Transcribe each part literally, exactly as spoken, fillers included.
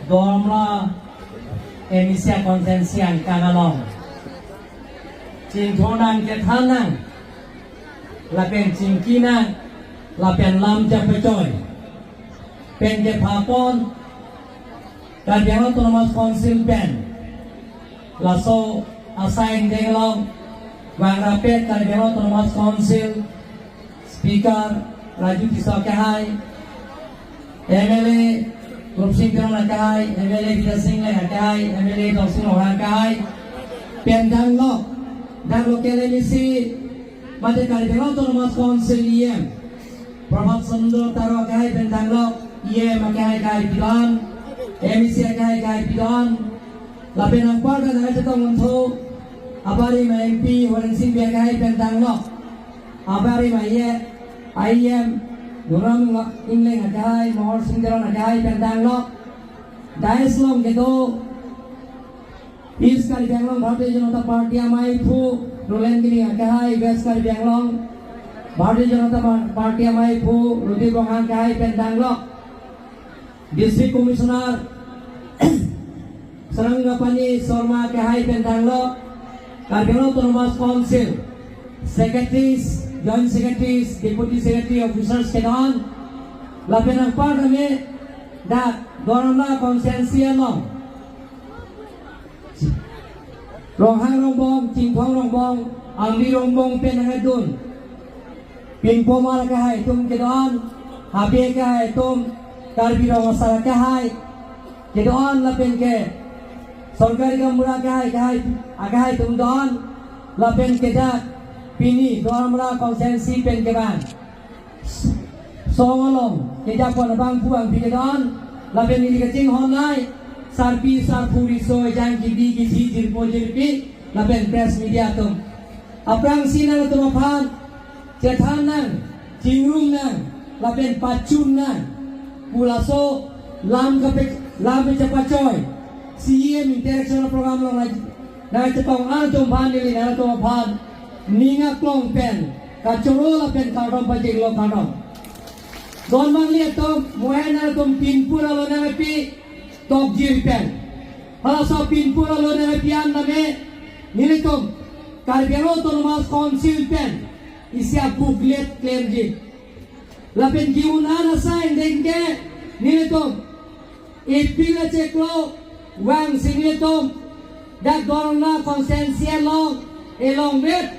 Dolamara M A C constituency angkang along chingthurnang, kethangnang, lapen chingkinang, lapen lam chepachoi pen kepapon Karbi Anglong Autonomous Council pen laso asai angdeng along vang rapet Karbi Anglong Autonomous Council Speaker Raju Tisso akehai, M L A Rupsing Teron akehai, M L A Bidya Sing Engleng akehai, M L A Dorsing Ronghang akehai pen danglok, dak local M A C mate Karbi Anglong Autonomous Council E M Prabhat Chandra Taro akehai pen danglok, E M akehai akehai pidon, M A C akehai akehai pidon, lapen anparta nangchetong unthu, abarim a-M P Horensing Bey akehai pen danglok, abarim a-E M, I E M Duram Engleng akehai, Mohor Sing Teron akehai pen danglok, dais along kedo East Karbi Anglong Bharatiya Janata Party amaiphu Roland Giling akehai, West Karbi Anglong Bharatiya Janata Par-, Party amaiphu Rudip Ronghang akehai pen danglok, District Commissioner Sarangapani Sharma akehai pen danglok, Karbi Anglong Autonomous Council Secretaries, Joint Secretaries, Deputy Secretary, Officers kedon, lapen anparta me dak Dolamara constituency along Ronghang Rongbong, Chingthong Rongbong, Amri Rongbong pen nangdun, Pinpomar akehai atum kedon, Habe akehai atum, Karbi Rong Asar akehai kedon lapen ke sorkari gaonbura akehai, akehai, akehai atum don, lapen ke dak pini Dolamara constituency pen kevang song along kejapon abangphu abangphi kedon, lapen neli kachinghon nai sarpi sarpo, riso ejang, kidi kithi, jirpo jirpi, lapen press media atum. Aphrangsi nangtum aphan chethan nang, chingrum nang, lapen pachun nang pu laso lam kape, lam kachepachoi C E M interaction program along nang, nangchetong atum aphan neli nangtum aphan ning aklong pen kachoro lapen kardom pajirlo, kardom. Don mangli atum, mo nangtum pinpur alo nangpi tokjir pen. Halaso pinpur alo nangpi an name nelitum Karbi Anglong Autonomous Council pen isi a-booklet klemji. Lapen ke-un an asai angdeng ke nelitum April achiklo vangsi nelitum dak Dolamara constituency along, along with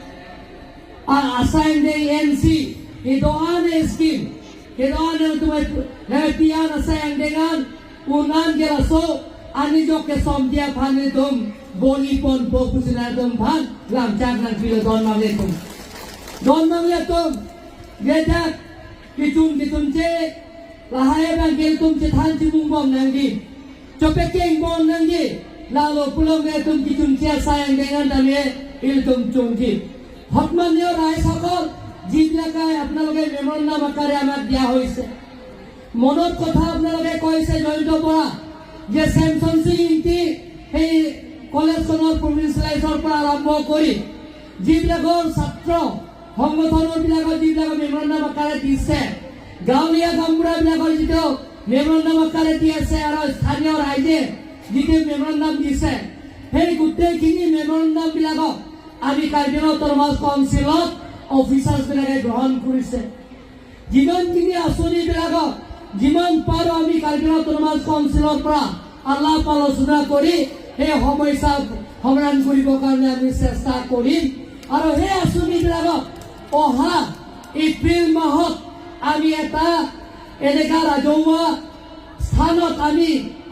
a-, asai angdeng N C, kedo-an a-scheme, kedo-an atum nangpi an asai angdeng an, un an ke laso anijok kesomji aphan nelitum bor-i ponpo pusi nangtum aphan lamchak nangpilo don mangli atum. Don mangli atum, ke dak kechun kechunche lahai abang ke ilitum chethan chimung bom nangji, chopekeng bom nangji, lalo pulo ke ilitum kechunche asai angdeng an tame ilitum chungji. সন্মানীয় ৰাইজসকল, যিবিলাকে আপোনালোকে মেমৰেণ্ডাম আকাৰে আমাক দিয়া হৈছে, মনৰ কথা আপোনালোকে কৈছে জয়ন্ত বৰা, যে ছেমছন সিং ইংতি সেই কলেজখনৰ প্ৰভিন্সিয়েলাইজৰ পৰা আৰম্ভ কৰি যিবিলাকৰ ছাত্ৰ সংগঠনৰ বিলাকৰ যিবিলাকে মেমৰেণ্ডাম আকাৰে দিছে, গাঁৱলীয়া গাঁওবুঢ়া বিলাকৰ যিটো মেমৰেণ্ডাম আকাৰে দি আছে আৰু স্থানীয় ৰাইজে যিটো মেমৰেণ্ডাম দিছে, সেই গোটেইখিনি মেমৰেণ্ডাম বিলাকক আমি কাৰ্বি আংলং অট'নমাছ কাউন্সিলত অফিচাৰ্ছ বিলাকে গ্ৰহণ কৰিছে। যিমানখিনি আঁচনিবিলাকক যিমান পাৰোঁ আমি কাৰ্বি আংলং অট'নমাছ কাউন্সিলৰ পৰা আলাপ আলোচনা কৰি সেই সমস্যা সমাধান কৰিবৰ কাৰণে আমি চেষ্টা কৰিম। আৰু সেই আঁচনিবিলাকক অহা এপ্ৰিল মাহত আমি এটা এনেকা ৰাজহুৱা স্থানত আমি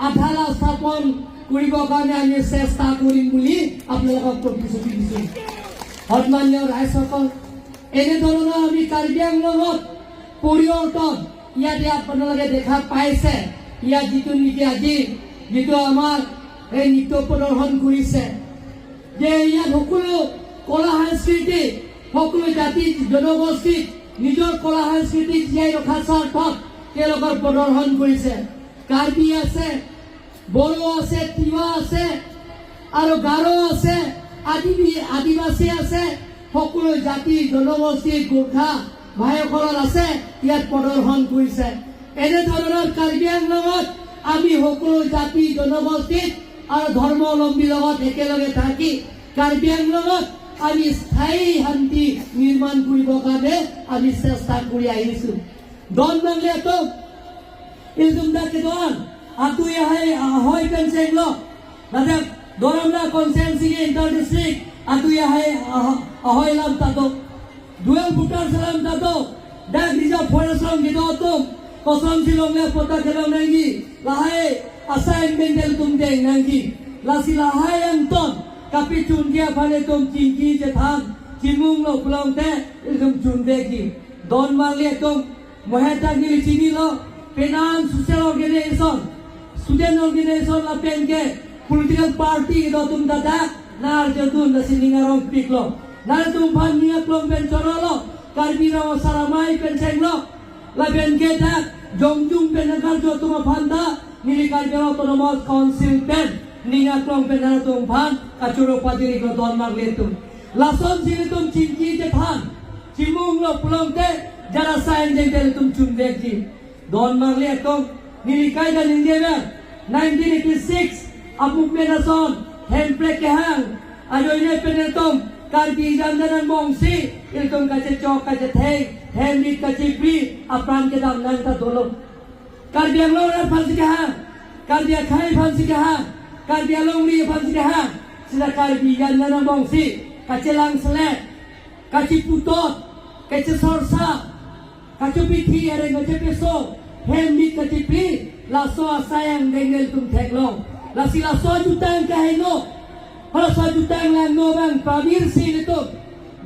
আধাৰা স্থাপন কৰিবৰ কাৰণে আমি চেষ্টা কৰিম বুলি আপোনালোকক প্ৰতিশ্ৰুতি দিছোঁ। সন্মানীয় ৰাইজসকল, এনেধৰণৰ আমি কাৰ্বি আংলঙত পৰিৱৰ্তন ইয়াত, ইয়াত আপোনালোকে দেখা পাইছে। ইয়াত যিটো নেকি আজি যিটো আমাৰ এই নৃত্য প্ৰদৰ্শন কৰিছে, যে ইয়াত সকলো কলা সংস্কৃতি, সকলো জাতি জনগোষ্ঠীক নিজৰ কলা সংস্কৃতিক জীয়াই ৰখাৰ স্বাৰ্থত তেওঁলোকৰ প্ৰদৰ্শন কৰিছে। কাৰ্বি আছে, বড়ো আছে, তিৱা আছে, আৰু গাৰো আছে, আদিবি-, আদিবাসী আছে, সকলো জাতি জনগোষ্ঠী গোৰ্খা ভাইসকলৰ আছে ইয়াত প্ৰদৰ্শন কৰিছে। এনেধৰণৰ কাৰ্বি আংলঙত আমি সকলো জাতি জনগোষ্ঠীত আৰু ধৰ্মাৱলম্বীৰ লগত একেলগে থাকি কাৰ্বি আংলঙত আমি স্থায়ী শান্তি নিৰ্মাণ কৰিবৰ কাৰণে আমি চেষ্টা কৰি আহিছো। Don Mangle atum, ilitum dak kedo-an, atui ahai ahoi pen chenglo, ladak Dolamara constituency ke inter district atui ahai ah- ahoi alam ta do. Dual voter alam ta do. Dak reserve forest along kedo atum, kosonsi longle patta kelong nangji, lahai asai pen ilitum deng nangji. Lasi lahai angton kapachunji aphan ilitum chingki chethan chimunglo pulote ilitum chunvekji. Don Mangle atum, mo het dak neli chinilo, penang social organization, student organization lapen ke political party kedo atum ta dak nangarjudun, lasi ning arongpiklo. Nangtum aphan ning aklong pen chorolo, Karbi Rong Asar Amei pen chenglo, lapen ke dak jongjung pen nangkarju atum aphan ta neli Karbi Anglong Autonomous Council pen ning aklong pen nangtum aphan kachoro padiriklo Don Mangle atum. Lasonsi ilitum chingki chethan chimunglo pulote jara asai angdeng pen ilitum chunvekji. Don Mangle atum, neli kaita ningjever, nineteen eighty-six a-movement ason hemprek kehang ajoine pen ilitum Karbi jan jan angbongsi ilitum kachechok kachetheng, hem rit kachipri, apran kedam nang ta dolo. Karbi Anglong arat aphansi kehang, Karbi akhei aphansi kehang, Karbi alongri aphansi kehang, sita Karbi jan jan angbongsi kachelang selet, kachiputot, kachesorsa, kachopithi areng kachepeso, hem rit kachipri, laso asai angdeng ilitum theklong. Lasi laso ajutang kaheno, laso ajutang langno abang pavirsi ilitum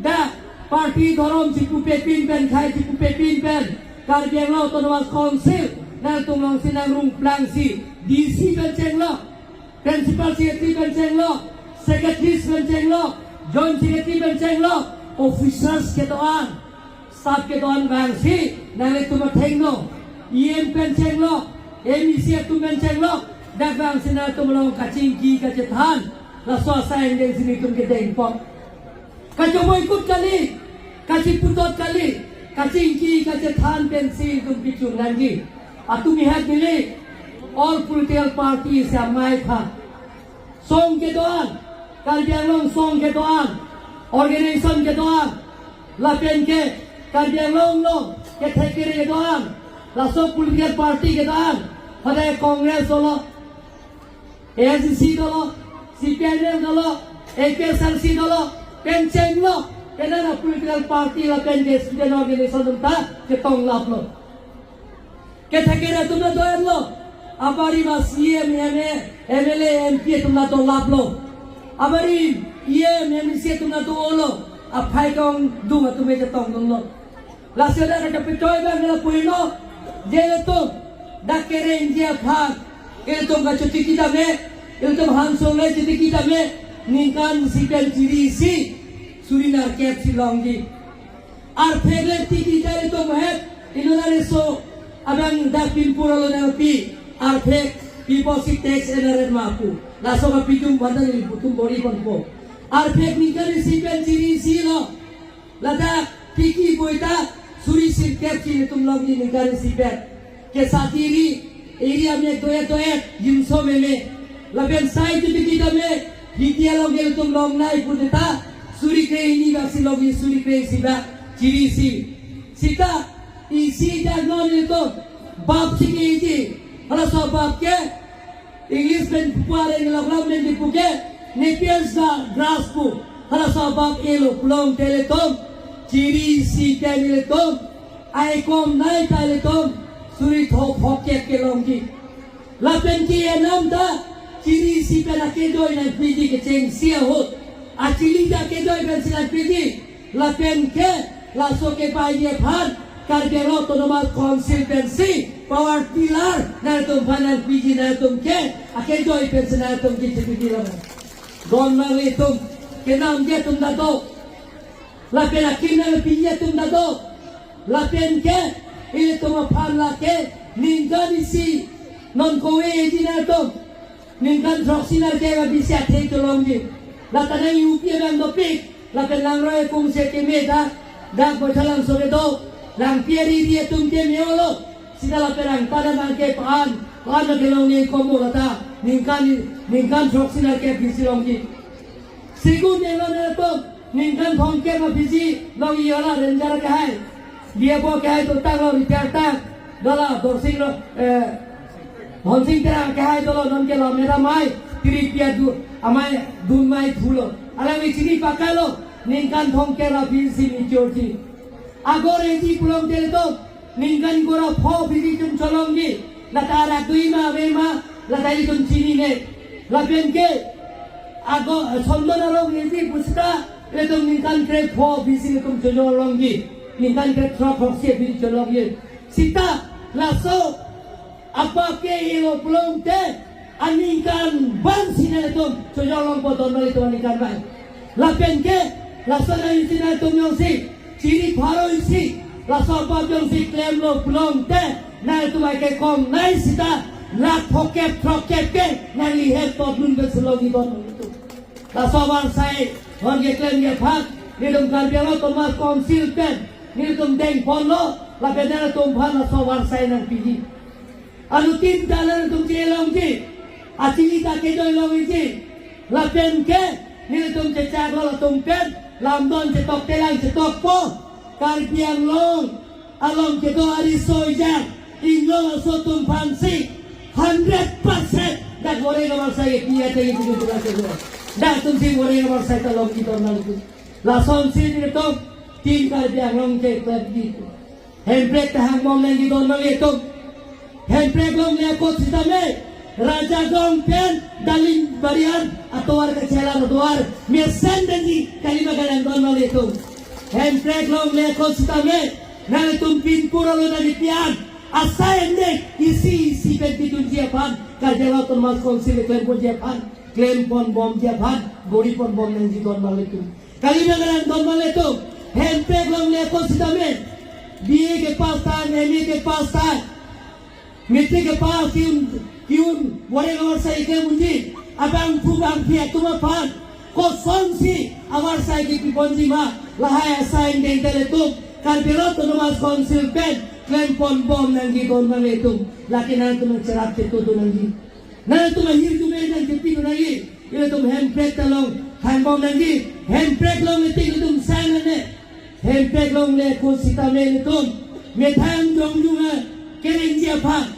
dak party dhorom chipupepin pen, khei chipupepin pen, Karbi Anglong Autonomous Council nangtum alongsi nangrung plangsi, D C pen chenglo, Principal Secretary pen chenglo, Secretaries pen chenglo, Joint Secretary pen chenglo, officers kedo-an, staff kedo-an vangsi nanglitum athengno, E M pen chenglo, M E C atum pen chenglo, dak vangsi nangtum along kachingki kachethan, laso asai angdengsi nelitum kedengpo. Kachoboikut kali, kachiputot kali, kachingki kachethan pensi ilitum pichun nangji. Atum ihat neli all political party isi amei aphan, song kedo-an, Karbi Anglong song kedo-an, organization kedo-an, lapen ke Karbi Anglong along kethek kere kedo-an, laso political party kedo-an, hade Congress dolo, A I C C dolo, C P I M L dolo, A P H L C dolo, pen chenglo, penang a-political party lapen ke student organization atum ta ketonglaplo. Kethek kere atum ta do-etlo, abarim a-C E M, M A, M L A, M P atum ta dolaplo. Abarim E M, M E C atum ta do-olo, aphai kangdung atum ta chetongdunlo. Lasi dak kachepachoi abang lapu helo, je ilitum dak kerengji aphan, ilitum kachotiki tame, ilitum hanso le chotiki tame, ningkan isi pen chiri isi, suri nerkep si longji. Arphek le tiki ta ilitum het, inut areso abang dak pinpur alo nangpi, arphek pipo si tax ena ret ma pu. Laso kapidum banda nelitum bor-iponpo. Arphek ningkan isi pen chiri isi lo. Ladak tiki boita suri sirkep si ilitum longji ningkan isi pen. Kesati ri, eri amek do-et do-et, jimso meme. Lapen sai chotiki tame, Hidi along ilitum longnei pu ta, suri kre-hini bak si longji, suri kre-isi bak, chiri isi. Sita, isi dak non ilitum bap si ke-eji, halaso bap ke, English pen pu areng loklam pen kipu ke, Napier's gra-, grass pu. Halaso bap elo pulote ilitum, chiri isi pen ilitum, aikom nei ta ilitum, suri thok phok kep kelongji. Lapen ke enam ta, chiri isi pen akejoi nangpiji kechengsi ahut. Achili ta akejoi pensi nangpiji. Lapen ke laso kepaiji aphan Karbi Anglong Autonomous Council pensi power tiller nangtum aphan nangpiji, nangtum ke akejoi pensi nangtum kechepiji lapen. Don Mangle atum, kenamji atum ta do. Lapen akin nangpiji atum ta do. Lapen ke ilitum aphan lake ningkan isi non kove-eji nangtum. Ningkan throksi nerkep abisi athe cholongji. Lata nang U P abang dopik, lapen langroi akung si keme ta, dak Baithalangso kedo, Langpi ari ri atum ke me-olo, Sita lapen angtan abang ke pa-an, pa-an abang ke longji kombo lata, ningkan, ningkan throksi nangkep isi longji. Sigun nelo nangtum, ningkan thomkep ma P G longji hala ranger akehai. Dia bo akehai dotanglo, retire tang. Dala Dorsing lo, eh, Dhonsing Terang akehai dolo, non ke lo mera mai, tiri pia du, amei dun mai thulo. Alangli chini pakalo, ningkan thomkep ra P G si maturity. Ago reji pulongte ilitum, ningkan kora pho P G itum cholongji, lata arak dui ma ave ma, lata itum chinine. Lapen ke, ago, eh, Sondon arong reji pusita, ilitum ningkan krepho P G itum cholongji, ningkan krethrok throksi P G cholongji. Sita, laso, apa ke ilo pulongte, aningkan abang si nangtum chojor longpo donmali atum aningkan abang. Lapen ke, laso nang isi nangtum jongsi, chiri pharo isi, laso apa jongsi klemlo pulongte, nangtum ai ke kong nai sita, lakh phokep throkkep ke, nangli het todun pen si longji donmali atum. Laso avarsai, non keklemji aphan, nelitum Karbi Anglong Autonomous Council pen, nelitum dengponlo, lapen nangtum aphan laso avarsai nangpiji. Anuttin ta nangtum chelongji, achini ta kejoi longji, lapen ke, nelitum chechaklo latum pen, lamdon chetoktelang chetokpo, Karbi Anglong along kedo ariso ejang, inglong aso atum aphansi, hundred percent, dak voreng avarsai kiya tegi tujuh tulang kedo. Dak atumsi voreng avarsai ta longji donmali atum. Lasonsi nelitum, Team Karbi Anglong ke klemji. Hemprek ta hangbom nangji donmali atum. Hemprek longle akot sitame, Rajagong pen, Daling Barian, atovar kachelar atovar, mesen nangji, kalima kalang donmali atum. Hemprek longle akot sitame, nangtum pinpur alo nangji pian, asai ende, isi isi pen pidunji aphan, Karbi Anglong Autonomous Council klemponji aphan, klemponbomji aphan, goriponbom nangji donmali atum. Kalima kalang donmali atum, Hemprek longle akot sitame, B A ke pass tang, M A ke pass tang, matric ke pass, ki-un, ki-un, voreng avarsai keklem unji, abangphu bangphi atum aphan, kosonsi avarsai kepiponji ma, lahai asai angdeng ta ilitum, Karbi Anglong Autonomous Council pen, klemponbom nangji donmali atum, lake nangtum cherap chetudun nangji. Nangtum ahirjume nangkepidun nangji, ilitum Hemprek ta long, hangbom nangji, Hemprek longle tik ilitum sang nang ne. Hemprek longle akot sitame ilitum, methang jongjung a, kerengji aphan,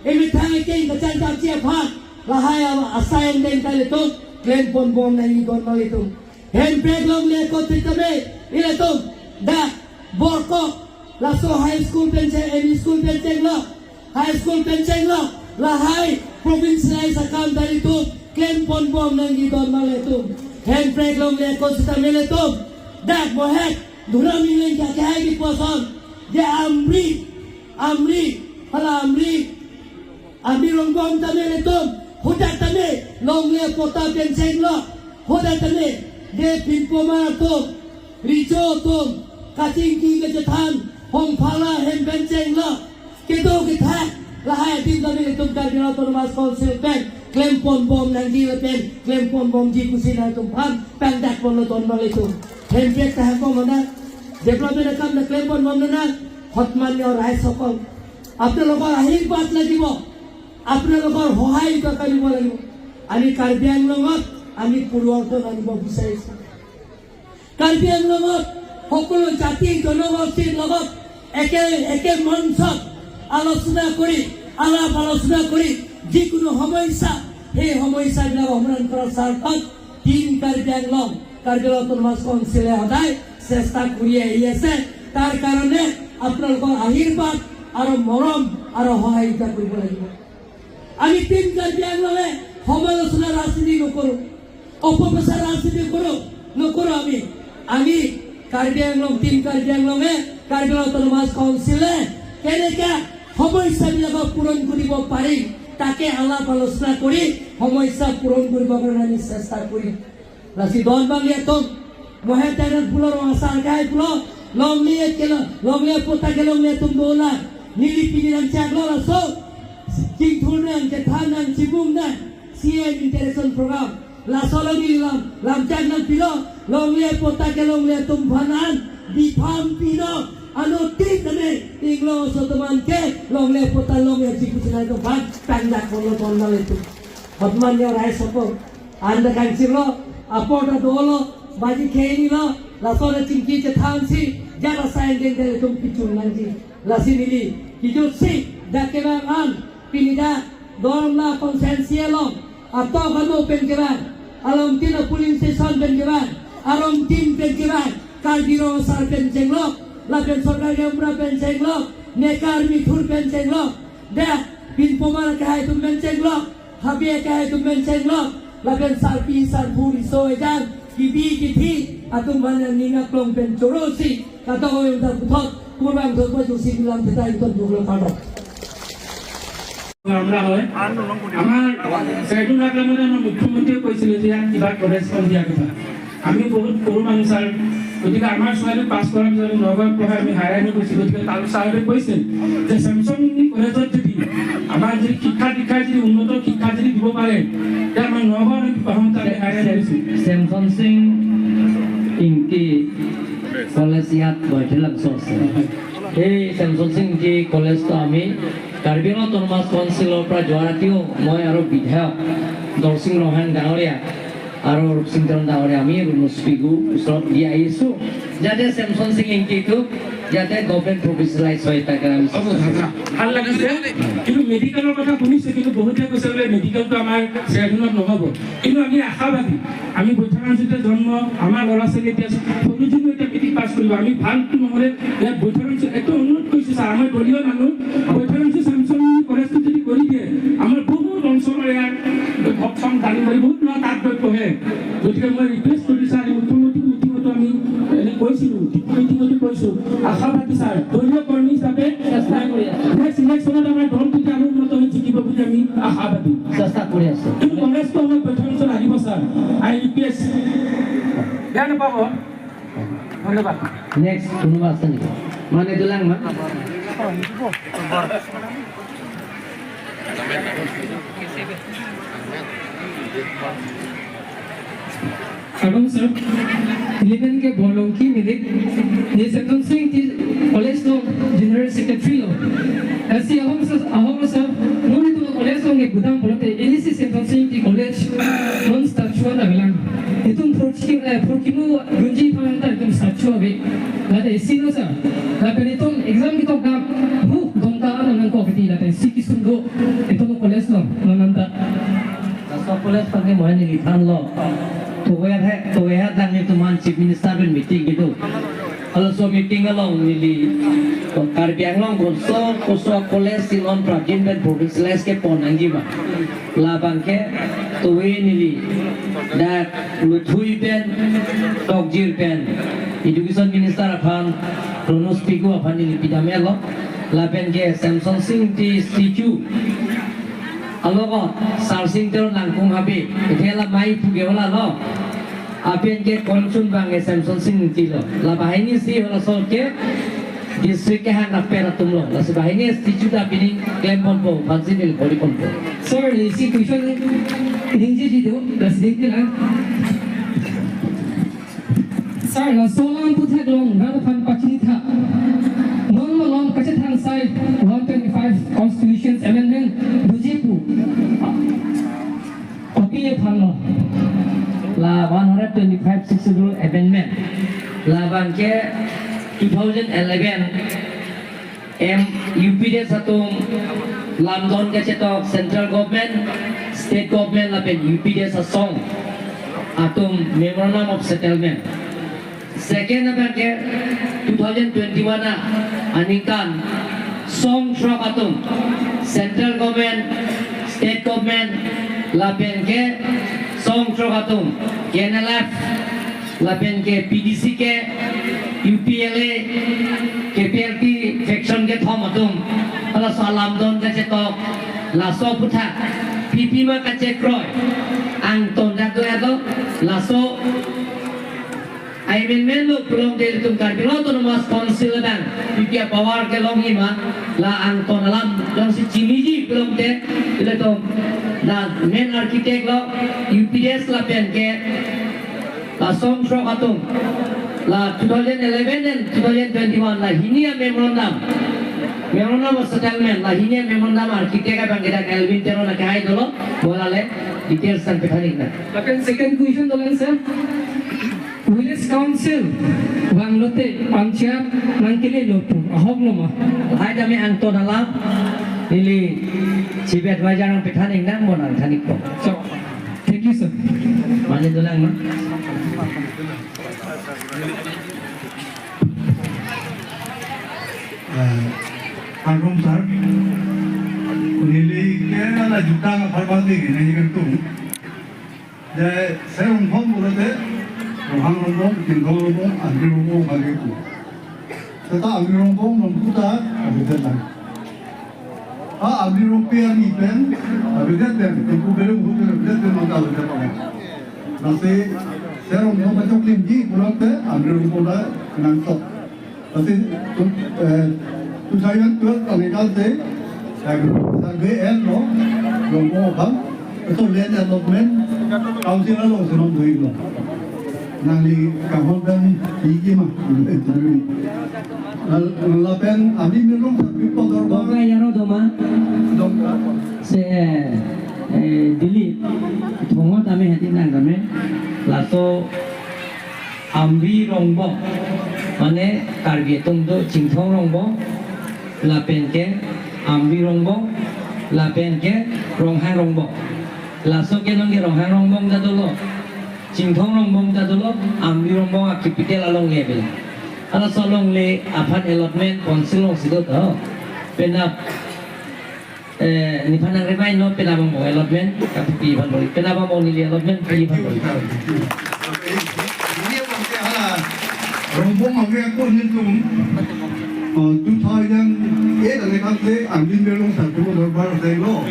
emethang ekeng kachan kapji aphan, lahai awa asai angdeng ta ilitum, klemponbom nangji donmali atum. Hemprek longle akot sitame, ilitum, dak, Borkok, laso high school pen cheng, M E school pen chenglo, high school pen chenglo, lahai provincialize akam ta ilitum, klemponbom nangji donmali atum. Hemprek longle akot sitame ilitum, dak mohek, Duram Engleng akehai kipu ason, je Amri, Amri, hala Amri, Amri Rongbong tame ilitum, hadak tame, longle patta pen chenglo, hadak tame, de pinpoma atum, Richo atum, kachingki kachethan, Hongphala hem pen chenglo, kedo kethak, lahai adim tame ilitum Karbi Anglong Autonomous Council pen, klemponbom nangji lapen, klemponbomji pusi nangtum aphan, pangdakponlo donmali atum. Hemprek ta hangbom nang, development akam ta klemponbom nang, হতমান্যৰ ৰাইজসকল, আপোনালোকৰ আশীৰ্বাদ লাগিব, আপোনালোকৰ সহায় দৰকাৰিব লাগিব। আমি কাৰ্বি আংলঙত আমি পৰিৱৰ্তন আনিব বিচাৰিছো। কাৰ্বি আংলঙত সকলো জাতি জনগোষ্ঠীৰ লগত একে, একে মঞ্চত আলোচনা কৰি, আলাপ আলোচনা কৰি যিকোনো সমস্যা, সেই সমস্যাবিলাক সমাধান কৰাৰ স্বাৰ্থত টিম কাৰ্বি আংলং, কাৰ্বি আংলং অট'নমাছ কাউন্সিলে সদায় চেষ্টা কৰি আহি আছে। তাৰ কাৰণে আপোনালোকৰ আশীৰ্বাদ আৰু মৰম আৰু সহযোগিতা কৰিব লাগিব। আমি টিম কাৰ্বি আংলঙে সমালোচনা ৰাজনীতি নকৰো, অপপ্ৰচাৰ ৰাজনীতি নকৰো, নকৰো আমি। আমি কাৰ্বি আংলং, টিম কাৰ্বি আংলঙে, কাৰ্বি আংলং অট'নমাছ কাউন্সিলে কেনেকে সমস্যাবিলাকক পূৰণ কৰিব পাৰি, তাকে আলাপ আলোচনা কৰি সমস্যা পূৰণ কৰিবৰ কাৰণে আমি চেষ্টা কৰিম। Lasi don abang atum, mohe tenant pulo, rong asar kai pulo, longle kelo, longle patta ke longle atum dolang, neli pini nangchaklo laso, chingthur nang, chethan nang, chibung nang, C A M interaction program, laso lo neli lam, lamchak nangpilo, longle patta ke longle atum aphan an, bipham pilo, Ano tin kane inglo so teman ke longle pota longle jiku sinai to ban tangdak kolo bonlang itu. Hotman yo rai sopo. Anda kan sirlo apor ta dolo baji kheni lo laso na chingki chethan si jara sain deng deng tum pichun nangji. Lasi neli kijut si dak kevang an pini dak Dolamla constituency along atok ano pen kevang, along tin a polling station pen kevang, arong tin pen kevang, Karbi Rong Asar pen chenglok, lapen sorkar gaonbura pen chenglok, nekar mithur pen chenglok, dak pinpomar akehai atum pen chenglok, habe akehai atum pen chenglok, lapen sarpi sarpo riso ejang, kibi kithi atum aphan aning aklong pen choro si kadokave ta puthot kurvangthu pajutsi lam theta ington duklo kardom. আমরা হয়। আমাৰ চাইডুল আক্ৰমণে আমাৰ মুখ্যমন্ত্ৰীয়ে কৈছিলে যে ইয়াত কিবা কলেজ এখন দিয়া কথা। আমি বহুত সৰু মানুহ ছাৰ, গতিকে আমাৰ ছোৱালী পাছ কৰাৰ পিছত আমি নগাঁৱত পঢ়াই আমি হায়াৰ হৈ গৈছোঁ। গতিকে তাৰ ছাৰে কৈছিল যে ছেমছন ইংতি কলেজত যদি আমাৰ যদি শিক্ষা দীক্ষা যদি উন্নত শিক্ষা যদি দিব পাৰে, তেতিয়া আমাৰ নগাঁৱৰ আমি পঢ়াম, তাত আমি হায়াৰ হৈ গৈছোঁ। ছেমছন সিং ইংতি কলেজ ইয়াত বৈঠেলাংচ আছে। এই ছেমছন সিং ইংতি কলেজটো আমি কাৰ্বি আংলং অট'নমাছ কাউন্সিলৰ পৰা যোৱা ৰাতিও মই আৰু বিধায়ক দলসিং ৰংহাং ডাঙৰীয়া আৰু ৰূপসিং তেৰণ ডাঙৰীয়া আমি ৰুণুজ পেগু ওচৰত দি আহিছোঁ, যাতে ছেমছন সিং ইংতিটো যাতে গভৰ্ণমেণ্ট প্ৰফেচনেলাইজ হয়, তাকে আমি হ'ব, দাদা, ভাল লাগিছে। কিন্তু মেডিকেলৰ কথা শুনিছোঁ, কিন্তু বহুতে কৈছে বোলে মেডিকেলটো আমাৰ চেৰাডুনত নহ'ব। কিন্তু আমি আশাবাদী, আমি বৈঠালাংচতে জন্ম, আমাৰ ল'ৰা ছোৱালী এতিয়া সৰুজনীও এতিয়া মেট্ৰিক পাছ কৰিব, আমি ভালটো নহ'লে ইয়াত বৈঠালাংচ একদম অনুৰোধ কৰিছোঁ ছাৰ, আমাৰ দলীয় মানুহ, বৈঠালাংচ ছেমছন কলেজটো যদি কৰি দিয়ে, আমাৰ বহুত অঞ্চলৰ ইয়াত ভকচং দালিবাৰী বহুত ল'ৰা তাত গৈ পঢ়ে। গতিকে মই ৰিকুৱেষ্ট কৰিছোঁ, আজি মুখ্যমন্ত্ৰী মিটিঙতো আমি এনে কৈছিলোঁ, মিটিঙতো কৈছোঁ, আশাবাদী ছাৰ, দলীয় কৰ্মী হিচাপে চেষ্টা কৰি আছোঁ। নেক্সট ইলেকশ্যনত আমাৰ দল তেতিয়া আৰু উন্নত হৈ জিকিব বুলি আমি আশাবাদী। চেষ্টা কৰি আছোঁ। কিন্তু কলেজটো আমাক বৈঠালাংচ লাগিব sir, I U P S. বেয়া নাপাব। ধন্যবাদ। নেক্সট কোনোবা আছে নেকি? মানে দুলাং মা? Kardom sir, eleven ke Borlongki milik, ne St. Thomas Ingti College lo General Secretary lo. Lasi ahong sa, ahong sa, non itum college along ke budam pulote, A D C St. Thomas Ingti College non statue ta avelang. Itum phurki, eh, phurkimo dunji aphan ta itum statue ave. Lata isi lo sir. Lapen itum exam ketok dam, hu, dongta ano nangkok kiti lata isi kisung do. Itum college lo, non anta. Laso college aphan ke moi neli thanlo. Tovar hai, tovar hai tang nelitum aphan Chief Minister pen meeting kedo. Halaso meeting along neli Karbi Anglong koso koso college si non prapjin pen provincialize kepon nangji ma. Labang ke tovar neli dak Luthui pen, Tokjir pen, Education Minister aphan, Ronoj Pegu aphan neli pidamlo. Lapen ke Semson Sing Ingti statue alogot Sarsing Teron Langkung Habe, ithela mai puge ola lo. Lapen ke konchun bang ke Semson Sing Ingti lo. La banghini si halaso ke district kehang aper atum lo. Lasi banghini statue ta pining klem ponpo, fancy neli bori ponpo. Sir, isi question ningjeji do, lasi ningje lang. Sir, laso alam aputhak along rat aphan pachini tha. Non malom kachethang asai one twenty-five Constitution Amendment doji pu. Kopi aphan lo? La one hundred twenty-five Sixth Schedule Amendment. Labang ke two thousand eleven M U P D S atum lamdon kachetok central government, state government lapen U P D S asong atum memorandum of settlement. Second abang ke two thousand twenty-one a aningkan song throk atum, central government, state government lapen ke song throk atum, K N L F lapen ke P D C K, U P L A, K P L T faction kethom atum, halaso alamdon kachetok, laso aputhak pipi ma kachekroi angton dak do ya do, laso amendment lo pulote ilitum Karbi Anglong Autonomous Council abang pipi apower kelongji ma, la angton alam jongsi chiniji pulote ilitum la main architect lo U P D S lapen ke la song throk atum, La two thousand eleven and two thousand twenty-one la hini a-memorandum, memorandum of settlement, la hini a-memorandum architect abang kita Kelvin Teron akehai dolo, bo la le details nangpethan-iknang. Lapen second question dolang, sir. Village Council vanglote panchayat nangkelelo pu ahok lo ma? Lahai tame angton alam neli Chief Advisor nangpethan-iknang, mo nangthan-ikpo. So, thank you, sir. Mane dolang, no? Eh, kardom, sir. Neli ke la jutang apharman dei neli kanghon. Je Ser Rongbong pulote, Ronghang Rongbong, Chinthong Rongbong, Amri Rongbong, bagi pu. Seta Amri Rongbong nonputa, abidet lang. A, Amri Rongpi arni pen, abidet pen, Tengku Berung ahut pen, abidet pen mangkal abidet pen. Lasi Ser Rongbong pachoklimji pulote, Amri Rongbong ta kenangsot. Lasi, eh, two thousand twelve aningkan si, eh, survey enlo, Rongbong aphan, so land allotment, council alongsi nangdolo. Nangli kanghon pen tingki ma, eh, lapen Amri Mirlong Sarpi Pondor Bongkai Yaro Doma. Dongka. Se, eh, eh, Delhi, Thongot ame hati nang kame, laso Amri Rongbong, mane Karbi atum do Chinthong Rongbong, lapen ke Amri Rongbong, lapen ke Ronghang Rongbong. Laso ke nonke Ronghang Rongbong ta dolo, Chinthong Rongbong ta dolo, Amri Rongbong a-capital along le bela. Halaso along le aphan allotment council alongsi do to. Penap Eh, nephan nang remind non, penap angbong allotment kapi aphan bor-i, penap angbong neli allotment kapi aphan bor-i. Thank you, sir. Thank you. Okay. Ini abang ke hala Rongbong ave ako nelitum. Oh, two thousand eight aningkan si Amri Mirlong Sarpi Pondor Dorbar asai lo.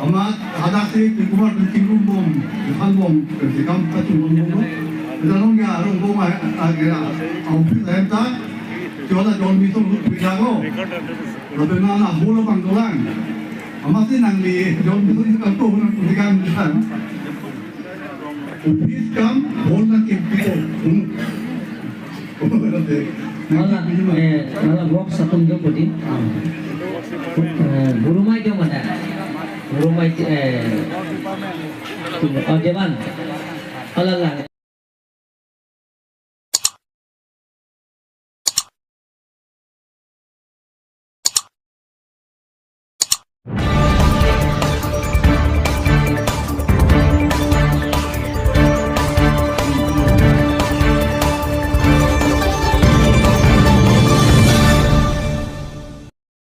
Amat hadak si Kumar Tingrum bom, Tingrum bom, Tingrum bom, Tingrum bom. Tingrum ya Rongbong a, a, ya, office ahem ta, chola John Mission lut pida ko. Lapen nang la hall abang dolang. Amatsi nangli John Mission si kanto nang putikan bisan. Office kam hall nangkepilo. Hmm. Hala, eh, hala box atum do pudi. Eh, Burumai do mana? Burumai, eh, oh, Dewan. Hala lang.